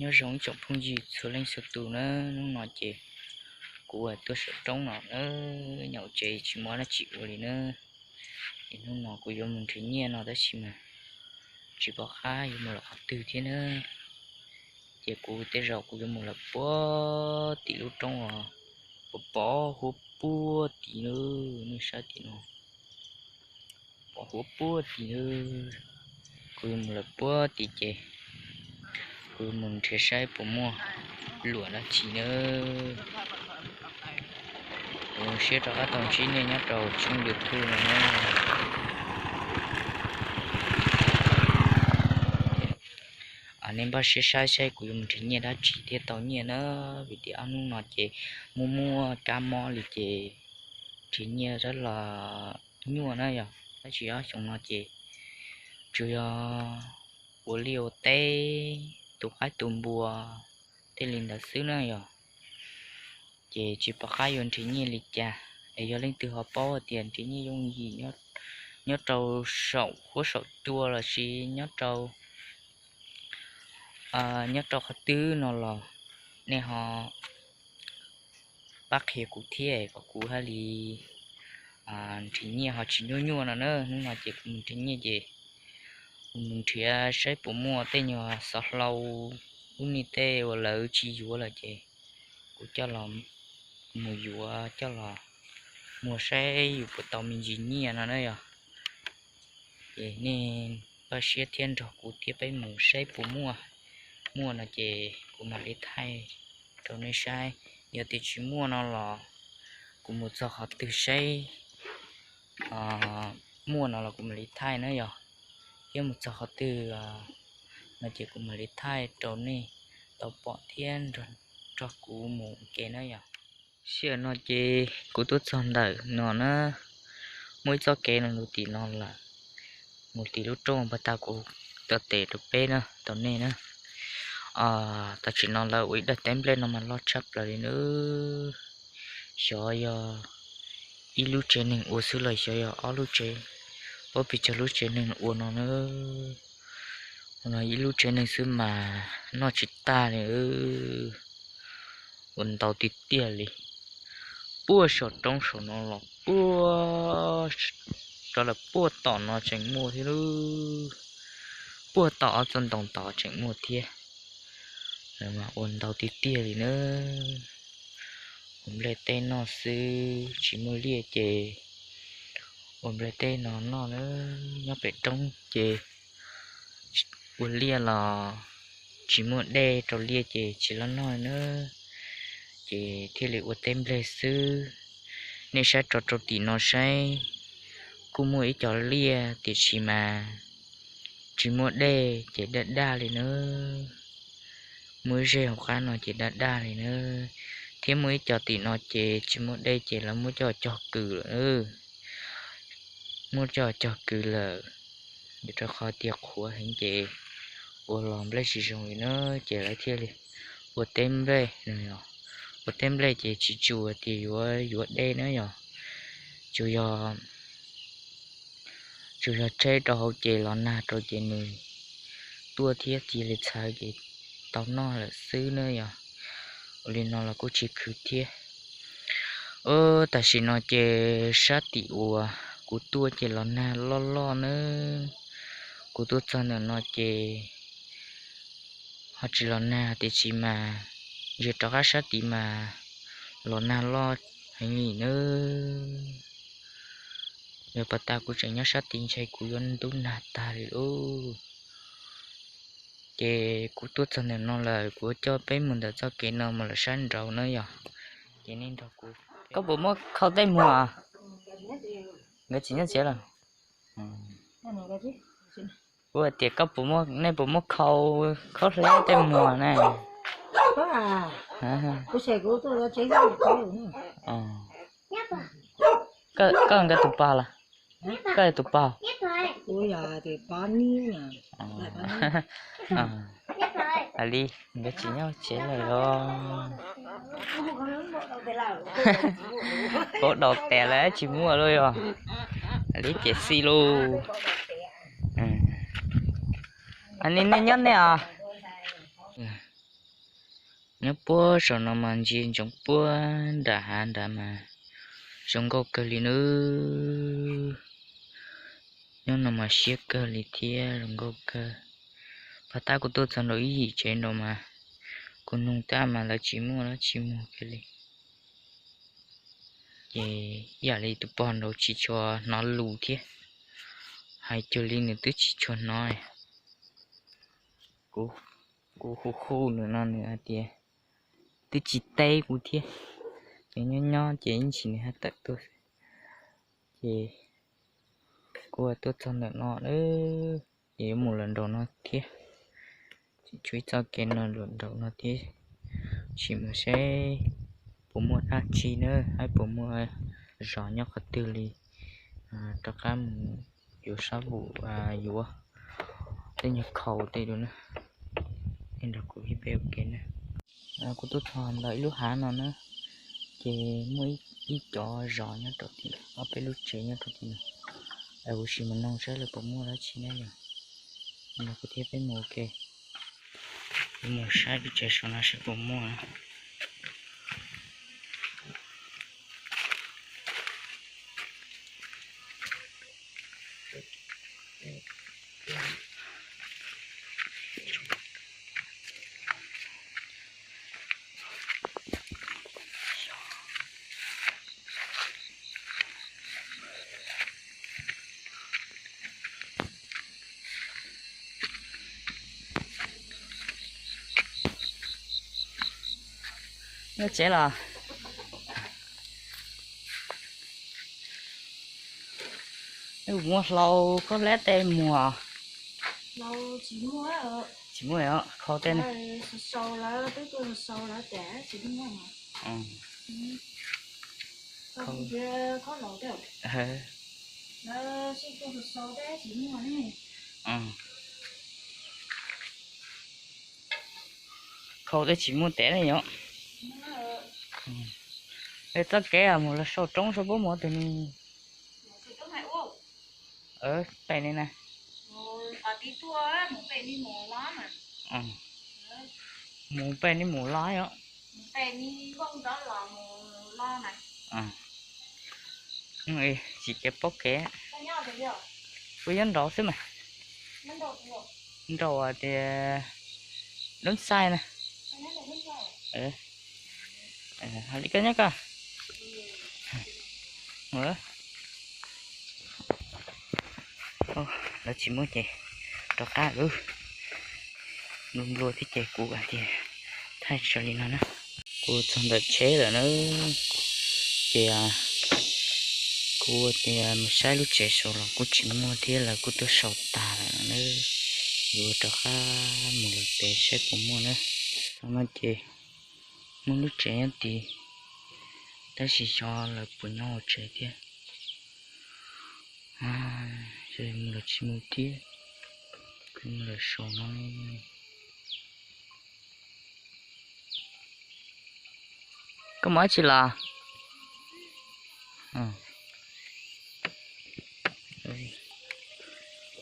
Nyob zoo ib tsoom phooj ywg txhua leej txhua tus na, hnub no ces kuv tuaj saum roob no na, nyob hauv tsev tsis muaj dab tsi ua li na. Es hnub no kuv yuav mus nrhiav nyiaj no tab sis mas tsis pom qab yuav mus lawm qhov twg thiab na. Ces kuv tej zaum kuv yuav mus lawm puag tim lub roob uas pos pos huab puag tim na, nej saib tim no, pos huab puag tim na. Kuv yuav mus lawm puag tim ces kuv yuav mus nrhiav saib puas muaj luam dab tsi na. Kuv siab rov qab tau ntsib nej nyob rau tshooj YouTube no na. Nej npaj siab saib saib kuv yuav mus nrhiav nyiaj dab tsi thiaj tau nyiaj na, vim tias ob hnub no ces muaj muaj kab mob li ces nrhiav nyiaj rab los nyuaj na yog, tab sis ob xyoos no ces tsuas yog ua liaj ua teb, tu qaib tu npua, tej li ntawd xwb na yog. Ces tsis pom qab yuav nrhiav nyiaj li cas, es yog leej twg ho paub tias nrhiav nyiaj yooj yim nyob rau saum huab saum cua los sis nyob rau nyob rau qhov twg no los nej ho pab qhia kuv thiab kom kuv thiaj li nrhiav nyiaj ho tsis nyuaj nyuaj no na. Hnub no ces kuv mus nrhiav nyiaj ces kuv mus nrhiav saib puas muaj tej nyuag xov hlau lub niag tej uas lawv tsis yuav lawm ces kuv coj los, mus yuav coj los muag saib yus puas tau me ntsis nyiaj no na yog. Ces nej npaj siab thiab nrog kuv thiab peb mus saib puas muaj, muaj no ces kuv mam li thaij rau nej saib, yog tias tsis muaj no los kuv mus txog qhov twg saib muaj no los kuv mam li thaij na yog, thiab mus txog qhov twg no ces kuv mam li thaij rau nej tau pom thiab nrog kuv mus ua ke na yog. Sij hawm no ces kuv tuaj txog ntawm no na, muaj ib txoj kev no ntawm tim no lawm, mus tim lub roob pas tas kuv tau tes rau peb na, tau nej na. Tam sim no lawv ua ib daim teb nplej no mas loj tshaj plaws li na. Xyov yog ib lub tsev neeg ua xwb los xyov yog ob lub tsev, ob pes tsawg lub tsev neeg ua no na. Ua no ib lub tsev neeg xwb mas noj tsis tag li. Ua ntau tiag tiag li. Puag saum roob saum no los puag rau lawm puag tom no tseem muaj thiab lub, puag tom ob txoj ntoo tod tseem muaj thiab. Ua ntau tiag tiag li na. Ua nplej teb noj xwb tsis muaj liaj ces ua nplej teb no noj na. Nyob pem roob ces ua liaj los tsis muaj dej rau liaj ces tsis los noj na, ces thiaj li ua teb nplej xwb. Nej saib rau rau tim no saib, kuj muaj ib co liaj tiam sis mas tsis muaj dej ces daj daj li na. Muaj ib zej hauv qab no ces daj daj li na, thiab muaj ib co tim no ces tsis muaj dej ces lawv muab coj cog kws lawm. Muab coj cog kws lawm, rau qhov tias qhuav heev ces ua los nplej tsis zoo li na, ces lawv thiaj li ua teb nplej no. Ua teb nplej ces tsis tshua tias yuav yuav dej na yog, tsuas yog tsuas yog tseb rau hauv ces los nag rau ces nws tuaj thiab cia li txhawv ces tau noj lawm xwb na yog. Ua li no los kuj tsis khwv thiab. Tam sim no ces sab tim uas kuv tuaj ces los nag loj loj nawb. Kuv tuaj txog ntawm no ces ho tsis los nag tiam sis mas ntsia rov qab sab tid mas los nag loj heev li nawb. Yog pas tas kuv tseem nyob sab tid ntshe kuv yuav ntub nag tag li lauj. Ces kuv tuaj txog ntawm no lawm, kuv coj peb mus ntawm txoj kev no mus lawm sab nraud na yog. Ces nej nrog kuv. Koj puas muab khau tej muag? Nkawd tsis nyob tsev lawm. Kuv hais tias koj puas muab, nej puas muab khau, khau hleb tej muag na? Koj nkawd tus pog los? Koj tus pog? Hais li nkawd tsis nyob tsev lawm os. Paub daus tas lawm tsis muaj lawm yog. Hais li ces xij lauj. Nej nyob nej os. Nyob puag saum no mas ntsia ntsoov puag nram hav nrad mas zoo nkauj kawg li nawb. Nyob no mas siab kawg li thiab zoo nkauj kawg. Pag tab kuv tuaj txog nraum ib yim tsev nraum mas kuv nug tab mas lawv tsis muaj dab tsi muag kiag li. Ces ib yam li tus pog nraud tsis tshua hnov lus thiab, hais cuag li nws twb tsis tshua hnov. Kuv hu hu nws no nws hais tias twb tsis teb kuv thiab, ces nyob nyob ces ib ntsis nws haj tawm tuaj. Ces kuv tuaj txog ntawm no, ces yuav mus lawm nraum no thiab. Tseem tshuav ib txoj kev no lawm nraum no thiab, sim mus seb puas muaj dab tsi na, hab puas muaj zos nyob qhov twg li, rov qab mus yuav sab vum yuav tej nyuag khau tej dua na. Nrog kuv ib peb ua ke na. Kuv tuaj txog ntawm ib lub hav no na, ces muaj ib cov zos nyob rau tim, ob peb lub tsev nyob rau tim no. Kuv sim mus noog saib lawv puas muaj dab tsi na yom. Nrog kuv thiab peb mus ua ke, kuv mus saib lub tsev saum no seb puas muaj. Nyob tsev los? Muaj hlau khaub hlab tej muag? Tsis muaj, khau tej ne? Khau tej tsis muaj tes ne yom. Txoj kev mus los sau roob sau puab mus tus ni. Pem ni na. Mus pem ni mus laiv os. Tsis kev paub kev. Kuv nyob nraud xwb mas. Nraud tias Doob Xaij na. Li koj nyob koj. Lawv tsis muaj ces rov qab lub nplua thiab ces kuv hais tias thaij tsawg li no na. Kuv txog ntawm tsheb lawm na, ces kuv tias mus saib lub tsev saud los kuj tsis muaj thiab, lawv kuj tuaj sau tag lawm na. Yuav rov qab mus lawm pem saib puas muaj na. Thaum no ces muaj lub tsev nyob tid, tab sis xyov lawv puas nyob hauv tsev thiab. Mus los tsis mus thiab, mus lawm saum no. Koj mus dab tsi los?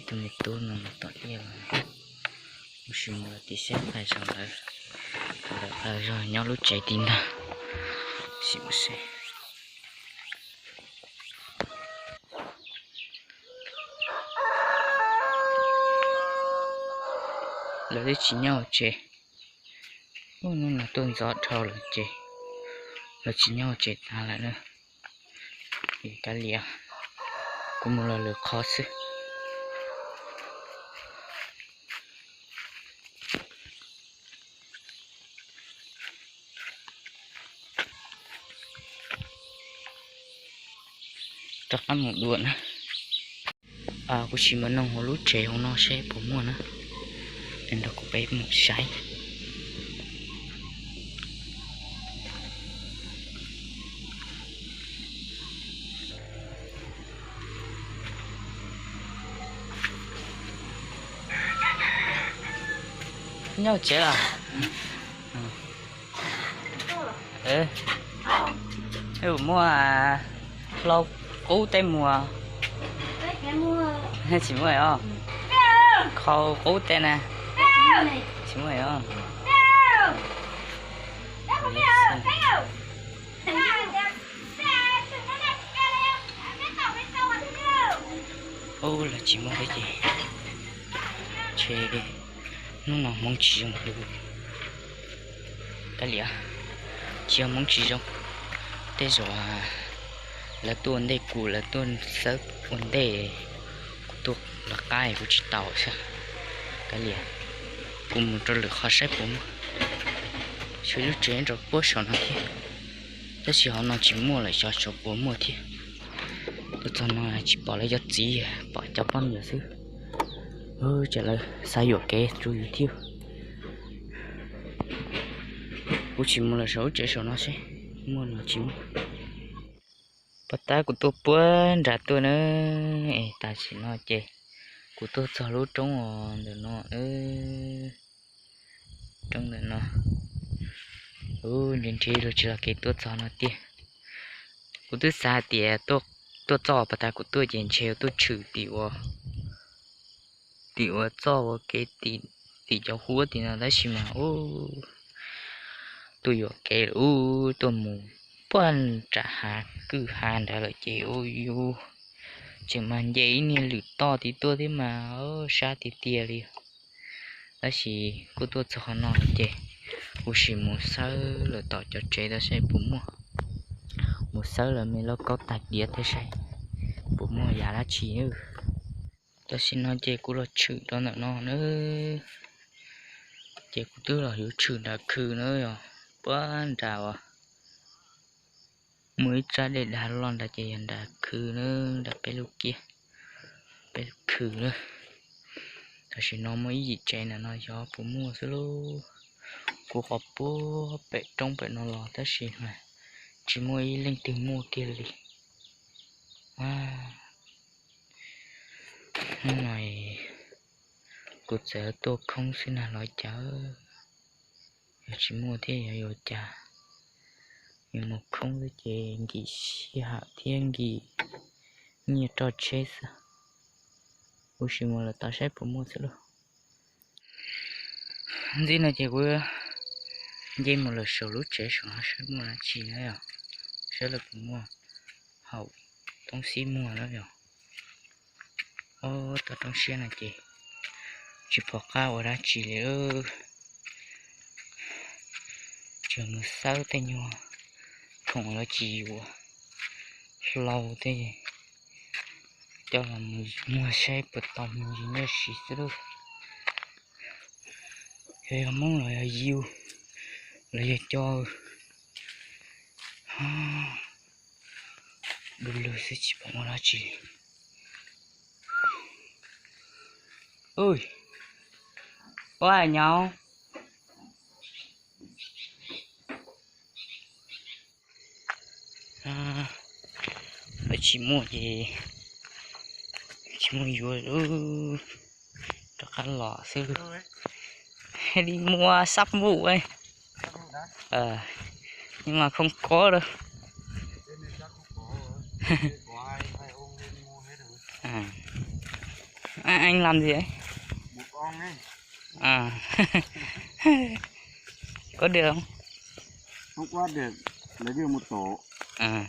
Tus me tub no tom iab los, mus sim mus los tim seb pais saum lawv, lawv zog nyob lub tsev tim ntag. Sim mus seb. Lawv twb tsis nyob hauv tsev. Hnub no tuaj ntxov dhau lawm ces lawv tsis nyob hauv tsev tas lawm na. Kav liam, kuv mus los lwm qhov xwb. Rov qab mus dua na. Kuv sim mus noog hauv lub tsev hauv no seb puas muaj na, es nrog kuv peb mus saib. Nyob tsev los? Muaj hlau qub tej muag? Tsis muaj os. Khau qub tej na? Tsis muaj os. Ub, lawv tsis muaj thiab ces ntshe hnub no hmoov tsis zoo. Kav liam, tsis yog hmoov tsis zoo, tej zaum lawv tuaj ua ntej kuv, lawv tuaj xawb ua ntej, kuv tuaj lawv qab kuv tsis tau xwb. Kav liam, kuv mus rau lwm qhov saib puas muaj. Tshuav ib lub tsev rau puag saum no thiab, tab sis hauv no tsis muaj lawm, xyov tshuav puas muaj thiab. Tuaj txog no tsis pom lawv cov txiv, pom cov poj niam xwb. Ces lawv xav yuam kev rau yus thiab. Kuv tsis mus lawm saum lub tsev saum no seb muaj los tsis muaj. Pas tab kuv tuaj puag nram tuaj na, es tam sim no ces kuv tuaj txog lub roob ntawm no, roob ntawm no. Ub, nrhiav nrhiav los tsis los kev tuaj txog no tiag. Kuv twb xav hais tias tuaj txoj pas tab kuv tuaj ces ntshe yuav tuaj tshwm tim ua, tim ua txoj ua kev tim cov huab tim no tab sis mas ub, tuaj yuam kev lawm ub, tuaj mus puag nram hav kwj ha nrad lawm ces ub, yus tseem mas nce ib niag lwm toj tid tuaj thiab mas sab tiag tiag li. Tab sis kuj tuaj txog qhov no ces kuv sim mus xawb lawm tom cov tsev tau saib puas muaj. Mus xawb lawv me lauj kaub tais diav thiab saib puas muaj yav dab tsi. Tam sim no ces kuv los tshwm rau ntawm no na, ces kuv twb los yuav tshwm nram khw na, yog puag nram uas muaj ib tsab dej dav loj nrad ces yog nram khw na, nram peb lub kiab, peb lub khw na. Tam sim no muaj ib yim tsev ntawm no xyov puas muaj xwb lauj. Kuv qhov puag pem roob pem no los tab sis mas tsis muaj ib leej twg muaj kiag li. Hnub no kuv txawm tuaj khoob xwb na los cas, yog tsis muaj thiab yog yuav cas. Yus mus khoob xwb ces nkim sij hawm thiab nkim nyiaj roj tsheb xwb. Kuv sim mus lawm tom saib puas muaj xwb lauj. Ntxim no ces kuv nce mus lawm saum lub tsev saum no saib muaj dab tsi na yog, saib lawv puas muaj haum toob xib muag na yog. Ob tog roob siab no ces tsis pom qab ua dab tsi li. Tsuas mus xawb tej nyuag khoom lawv tsis yuav hlau tej, coj los mus muag saib puas tau mus yig nyob si xwb lauj. Yog yog Hmoob los yog yus los yog cov du lug xwb tsis pom muaj dab tsi li. Ua nyav, lawv tsis muaj ces tsis muaj yuav, rov qab los xwb. Li muaj sab npuj, nhưng mà không có đâu. Anh làm gì đấy? À. Có được không? Không có được, lấy được một tổ. À.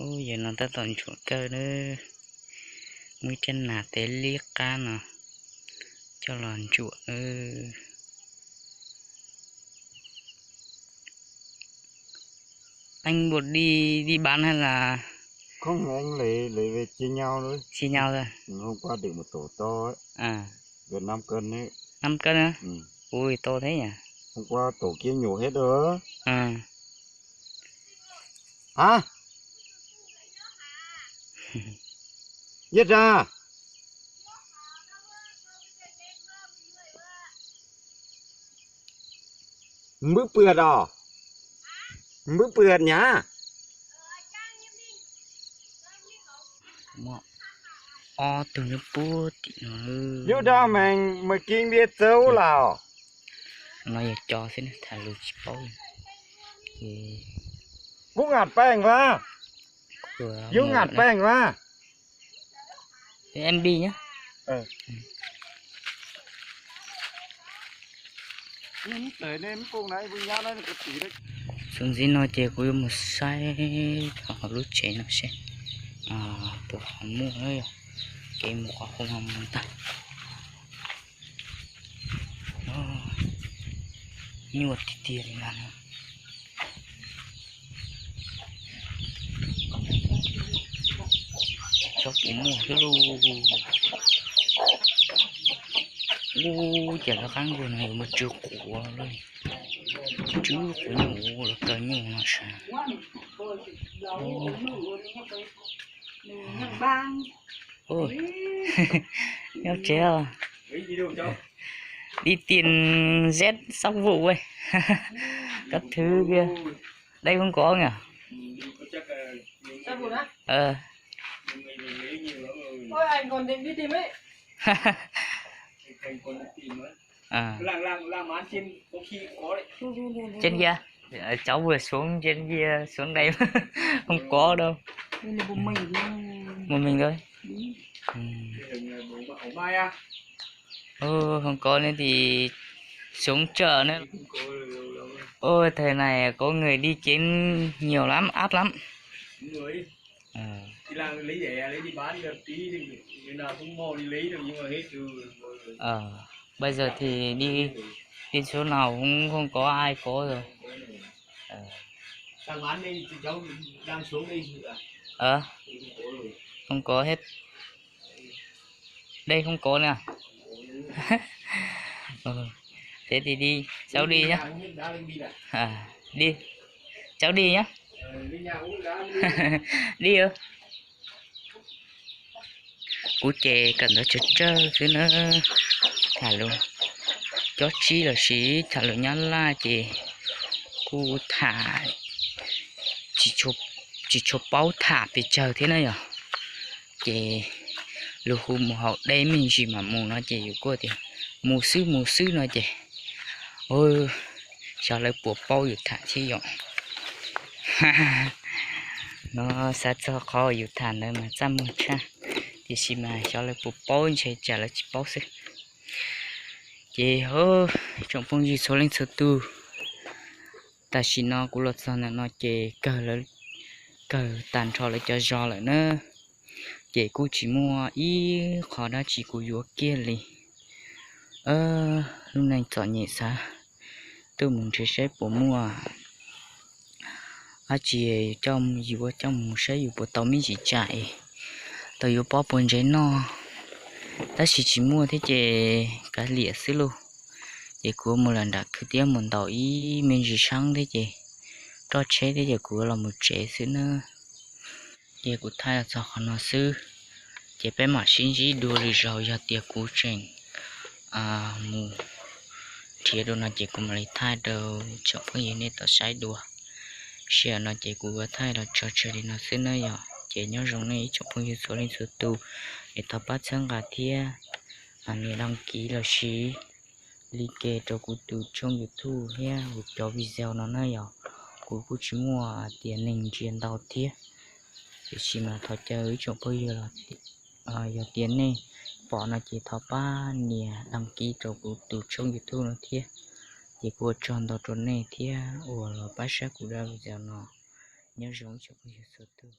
Ub, yawg no tab tom ntsuam kawg na. Muaj ib rab nas tes liab qab no coj los ntsuam na. Anh buộc đi đi bán hay là? Không, anh lấy lấy về chia nhau thôi. Chia nhau thôi. Ừ, hôm qua được một tổ to ấy. À. Gần năm cân ấy. Năm cân á? Ừ. Ui, to thế nhỉ? Hôm qua tổ kia nhổ hết rồi. À. Hả? Giết ra. Mbwb pwt os. Mbwb pwt nhá. Muaj ob tug nyob puag tim no. Yus dag meeg mws kib npiab txawb ub las. No yog cov xwb na, tham lus tsis paub. Kub nqam peej vas. Yus nqam peej vas. Em bi nhá. Ờ. Xub ntxiv no ces kuv yuav mus saib hauv lub tsev no seb puas muaj, kev mus qhov hu no mus ntag. Nyuaj tiag tiag li no. Tsob puas muaj thiab lauj. Ub, cas lawv qab nkuaj no yuav muaj tsw quav li. Tsw quav nyuj, lawv kaw nyuj no sav. Nyob tsev. Đi tìm Z sóc vụ ấy. Các thứ kia. Đây không có nhỉ? Ờ. Trên kia. Ờ, cháu vừa xuống trên kia, xuống đây không có đâu. Một mình thôi. Ôi, không có nữa thì xuống chợ nữa. Ôi, thời này có người đi kiếm nhiều lắm, áp lắm. Ờ. Ờ, bây giờ thì đi, đi chỗ nào cũng không có ai có rồi. Ờ. Ờ, không có hết. Đây không có nè. Ờ, thế thì đi, cháu đi nhá. À, đi. Cháu đi nhá. Đi ơ. Kuv ces kawm ntawv tsawg tsawg xwb na, tham lus cob tsib los sis tham lus Nyab Laj ces kuj tham tsis tshua paub tham pes tsawg thiab na yom. Ces luag hu mus haus dej me ntsis mam mus no ces yus kuj tias mus xwb mus xwb no ces, xyov lawv puas paub yus tham thiab yom. No xav txog qhov yus tham ntawd mas txaj muag tshaj, tiam sis mas xyov lawv puas paub ntshe tsam lawv tsis paub xwb. Ces tsoom phooj ywg txhua leej txhua tus, tam sim no kuv los txog ntawm no ces kawg, kawg tag nrho lawv cov zos lawm na, ces kuj tsis muaj ib qho dab tsi kuv yuav kiag li. Lub neej txom nyem xav tuaj mus nrhiav saib puas muaj dab tsi coj yuav coj mus saib yus puas tau me ntsis tsam es tau yuav pob puas ntsev noj, tab sis tsis muaj thiab ces kav liam xwb lauj. Ces kuv mus lawm nram kwj thiab mus ntaus ib me ntsis saab thiab ces roj tsheb thiab ces kuv los mus tsev xwb na. Ces kuv thaij los txog qhov no xwb, ces peb mam sib ntsib dua lwm zaus yog tias kuv tseem mus nrhiav dua no ces kuv mam li thaij rau tsoom phooj ywg nej tau saib dua. Sij hawm no ces kuv yuav thaij los tso tseg li no xwb na yom. Ces nyob zoo nej ib tsoom phooj ywg txhua leej txhua tus, es thov pab txhawb nqa thiab nias đăng ký los sis like rau kuv tus tshooj YouTube thiab kuv cov video no na yom. Kuv kuj tsis muaj tias neeg ntsia ntau thiab, tiam sis mas thov caw ib tsoom phooj ywg los yog tias nej pom no ces thov pab nias đăng ký rau kuv tus tshooj YouTube no thiab. Ces kuv ua tsaug ntau rau nej thiab uas los pab saib kuv daim video no. Nyob zoo ib tsoom phooj ywg txhua tus.